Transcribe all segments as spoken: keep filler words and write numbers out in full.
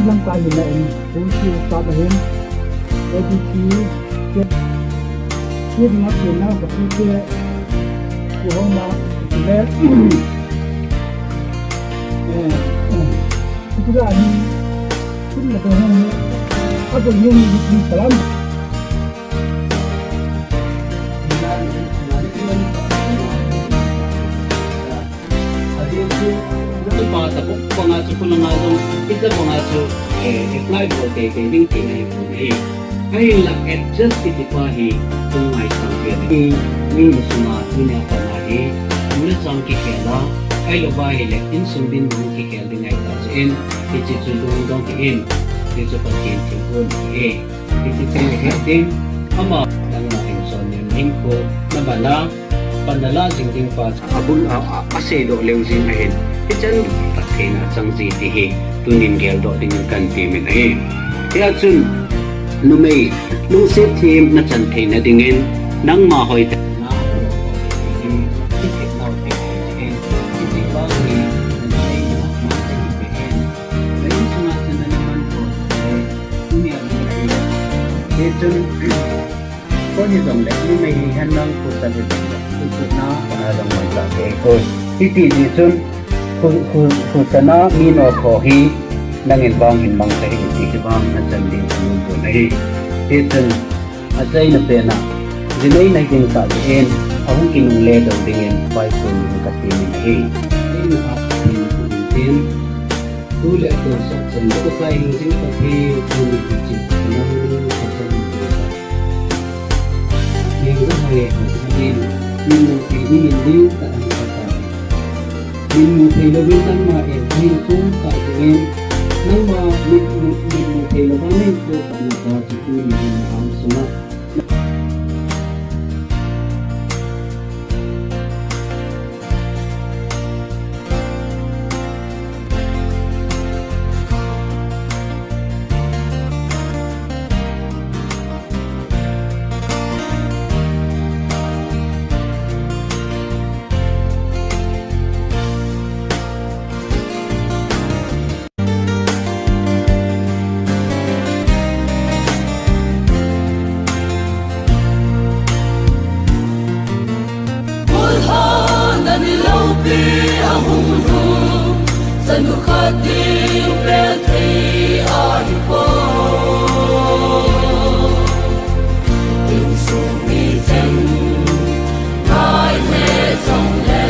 Lamkai hin na in, kum ki sa na hin, A B C, ke, ke dinga ke na, ka pu ke, ke hong na, ke le, eh, eh, ke tu la ni, ke na ka hong ni, a ko ni ni ni salam. Adin chu, nang pa ta bok banga chu, khulanga jong, ita banga chu, eh, apply bol teitei ding tina hi pu ahi. Ahinla adjust kiti pa hi, tung ngai sang pia ding. Ni, ni sunga, ni na pa na hi, ni na chang kikhel a, ahilou va hile, insung dinmun kikhel ding ahi ta chu in, hiche chu lungdong hi in, hichu Pathen thilgon hi. Hiche chu he ding, ama, nangma hin chon nem ding khu, na bana, Pan nala jing ding pa. Abul a, a, aseidoh leu jing ahin. Hichan phattheina chang ji ti hi tunin geldoh dingin kan temin ahi. Hia chun, numei, lungset them na chan theina dingin, nangma hoitah na, Hichan, koi hijongle, numei hihen lang, khusa hijongle, khusa na, kana jong man ta ke koi. Hiti ji chun, khu, khu, khusa na, mi no tho hi, nangin vang hin mang ta hi, ti hi vang na chan ding ka mun pon ahi. Hichun, achaina pena, jinei na ding ta ji in, ahung kinungle doh dingin, pai pon ding ka temin ahi. Achaina a, tin, tin, tin, Tu le tu sot chen, tu sai hing jing Pathen, tu ni ki chi, nang ni ka chen ni ka. Ning ga hai ha, ning, ning mu thei ni ning ning ta an ka ta. Ning mu thei lo ning nangma en, ning kong ka ning, nangma ning mu, ning mu thei lo ba ning ko ka na ta, tu ni ning am suna. Bulhon ani lopi ahung lhung, chanu khat ding pel thei ahi poi. Insung mi cheng ngai le jong le,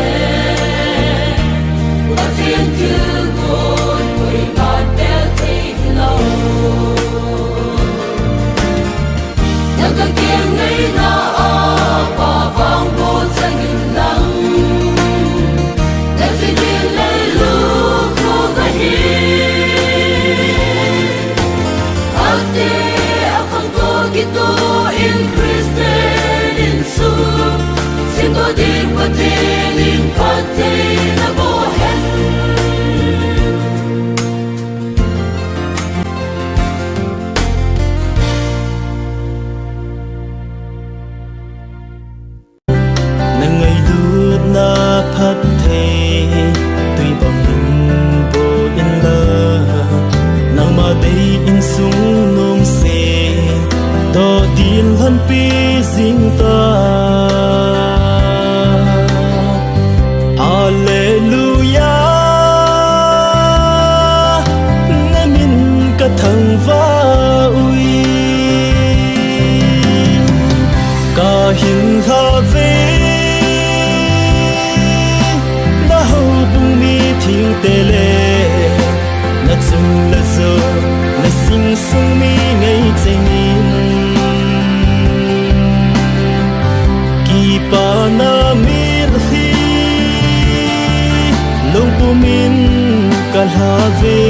Pathen thilgon koiman pel thei hilou. Na ka keng ngaina a, Pa vang bou chang in lang, na ji ding lei lu khu ka hi. Ate a khang to kito in Christian in su, sin to ding Pathen in Pathen a bo hen. Na ngailutna phatthei tui bang in bol in la, nangma dei insung nom se, to din lhon pi sing ta. Hallelujah, na min ka thangvah uve, ka hin lha ve, na houbung mi thil te le, na chung le jou, na sing sung mi ngei cheng in. Kipana mitlhi, lungpum in ka lha ve.